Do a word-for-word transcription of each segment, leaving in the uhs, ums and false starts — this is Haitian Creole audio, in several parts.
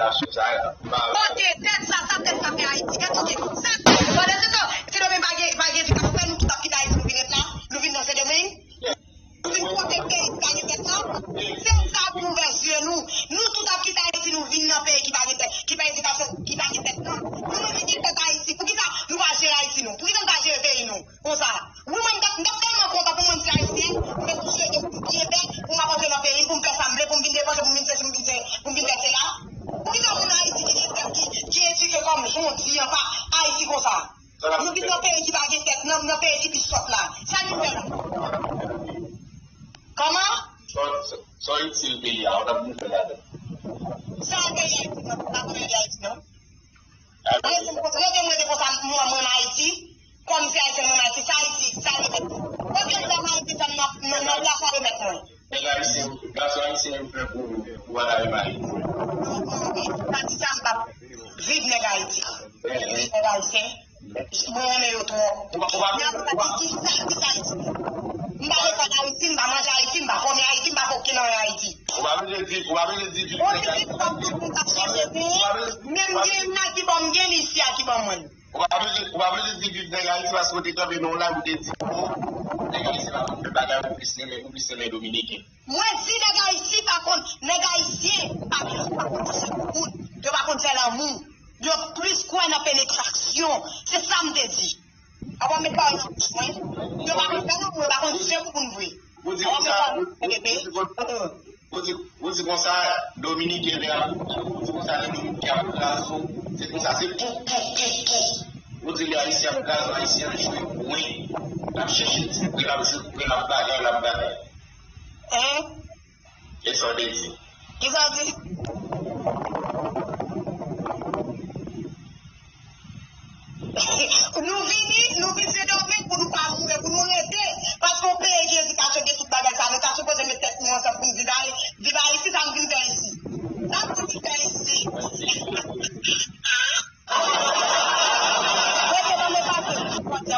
Sa, sa, pa- Pote tèt sa, sa tèt sa fè Ayiti. Gade, ok. Sa, pandan se tan, Sendomeng pa gen, pa gen edikasyon, fè nou ki t ap kite Ayiti, nou vin ret la, nou vin nan Sendomeng. Nou vin kote peyi ki pa gen tèt la. Se sa pou ouvè zye nou. Nou tout ap kite Ayiti, nou vin nan peyi ki pa gen tèt, ki pa edikasyon, ki pa gen tèt la. Nou menm ki gen tèt Ayiti, poukisa nou pa jere Ayiti nou? Poukisa nou pa jere peyi nou? Konsa. Wi, mwen, m t ap, m t ap tèlman kontan pou mwen se ayisyen, m te tou swete pou m byen fè, pou m ap antre nan peyi m, pou m fè sa m vle, pou m vin depanse, pou m vin sesi, pou m vin se, pou m vin fè sela. Poukisa moun Ayiti ki gen tèt, ki, ki edike kòm jan w di an, pa Ayiti konsa? Nou vin nan peyi ki pa gen tèt, nan, nan peyi ki pi sòt la. Sa nou fè la? Kòman? Sa, sa, sa itil peyi a, w t ap vin fè ladan. Sa peyi Ayiti nan, pa pou peyi Ayiti nan. Mwen, mwen, mwen, mwen te konsa, mwen, mwen, Ayiti, kòm se Ayisyen, mwen, Ayiti, sa Ayiti, sa remèt mwen. Kote m fè mwen Ayiti, fè m nan, nan, nan, nan, sa remèt mwen. Nèg ayisyen, gason ayisyen yo fè pou, pou wata yo mari. Pa di sa, m p ap viv nèg Ayiti. Viv nèg ayisyen. Mwen renmen yo twòp. Ou pa, ou pa, men apre sa, ki, ki sa, ki sa Ayiti? M pa lekòl Ayiti, m pa manje Ayiti, m pa fòme Ayiti, m pa fè okenn anyen Ayiti. Ou pa bezwen di, ou pa bezwen di viv nèg Ayiti. Ou pa bezwen, ou pa bezwen, menm gen nan ki ban m, gen isi a ki ban mwen. Ou pa bezwen, ou pa bezwen di viv nèg Ayiti paske w te kanpe nan yon live ou te di, o, nèg Ayiti pa konn fè bagay, ou plis renmen, ou plis renmen Dominiken. Mwen di nèg Ayiti pa konn, nèg ayisyen pa, pa konn touche koukout, yo pa konn fè lanmou, yo plis kwè nan penetrasyon, se sa m te di. Avan met pawòl nan bouch mwen, yo pa konn fè lanmou, yo pa konn touche koukout vre. Ou di konsa, ou di konsa, Dominiken lè ap, ou di konsa lè Dominiken ap kraze w, se konsa, se pou, pou, pou, pou. Ou di lè Ayisyen ap kraze w, Ayisyen ap jwe bwen. L ap chèche ti pre, l ap jwe pre, l ap bagay, l ap bagay. Hein? E sa w te di? Ki sa w di? Nou vini, nou vin Sendomeng pou nou pa mouri, pou nou rete. Paske yon peyi ki edikasyon gen tout bagay sa, nou ta sipoze met tèt nou ansanm pou n viv Ay-, viv Ayiti, sa n vin fè isi? Sa n vin fè isi? Rete nan lepase,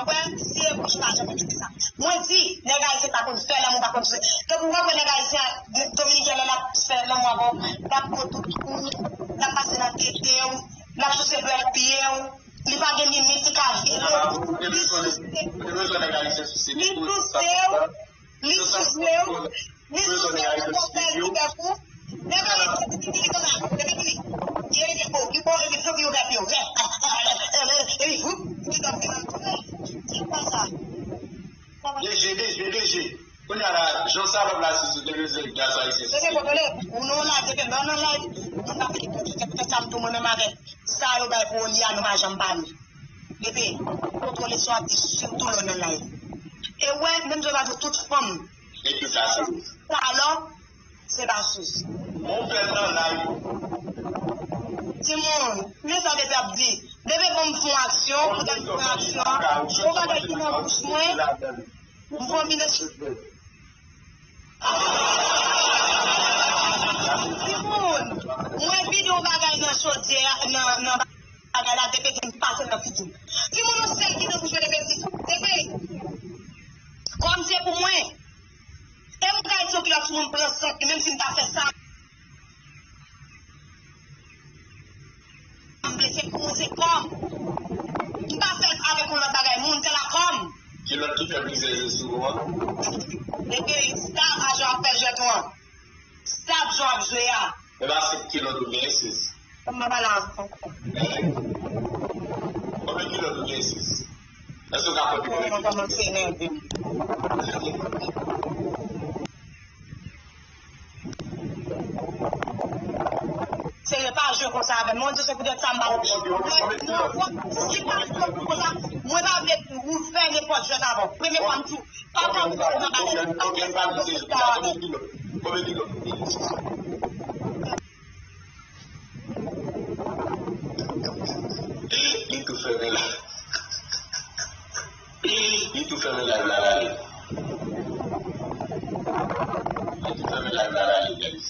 wè, si e bouch pa janm di sa. Mwen di, nèg ayisyen pa konn fè lanmou, pa konn fè. Tankou w ap wè nèg ayisyen, Dominiken lè l ap fè lanmou avè w, l ap pran tout kou, l ap pase nan tete w, l ap souse dwèt pye w, li pa gen limit, li ka vyole w, li souse, li souse w, li souse w, li souse w, li fè w, li fè w. Nèg ayisyen ki di li konsa, depi ki li, ye, ye, bon, li bon, epi tout yo fè pye w. Epi, epi, houp, li tankou nan tou. Se konsa. Deje, deje, deje. Kounye a la, jan sa pèp la sou sou televizyon, gason ayisyen sou televizyon. Ou nan live, depi lè w nan live, ou nan live, poutèt sa m tou mwen menm avèk sa yo bay pou Oli a, nou pa janm pale. Bebe, kontwole sa w ap di, sitou lè w nan live. E wè, menm jan w pa di tout fanm. E ki sa se? Alò, se pa sous. Ou fè l nan live. Timoun, men sa Bebe ap di. Bebe ban m fon aksyon, poutèt fon aksyon an, yon bagay ki nan bouch mwen, m vomine sou. Timoun, mwen vide yon bagay nan chodyè a, nan, nan bagay la, Bebe di m pase nan figi m. Timoun, yon sèl ki nan bouch mwen, Bebe di, Bebe, kòm se pou mwen, e m ka di yon kilòt sou moun pran sant li, menm si m ta fè sa. M blese pou mwen, se kò m. M pa fè l avèk yon lòt bagay, moun, se lakò m. Kilòt ki fè plizyè je sou ou an? Epi, stop a jan w ap fè jwèt ou an. Stop jan w ap jwe a. E pa senk kilòt oubyen sis? M pa pale ankò. Konbyen kilòt oubyen sis? Èske w ka konte konbyen kilòt? Mwen kòmanse nève m. Serye, pa jwe konsa avè m. Mwen di se poutèt sa m pa. Non, non, si pa jwe konsa, mwen pa vle ou fè nenpòt jwèt avè w. Premye fwa m di w, pa fè m nan bagay. Konbyen kilò? Li tou fèmen la. Li tou fèmen live la, l ale. Li tou fèmen live la, l ale, guys.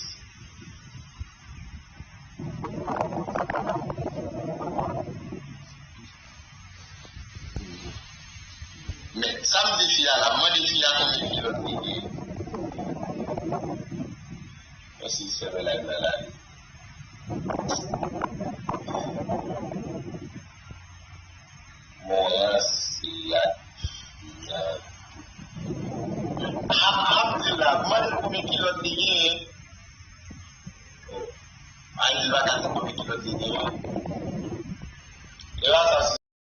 Men, sa m di fi a la, m mande fi a konbyen kilòt li gen. Mèsi, li fèmen live la, l ale. Moran se ak fiyan. M ap di l la, mande l konbyen kilòt li genyen. Oh, Ayiti pa ka di konbyen kilòt li genyen. E la sa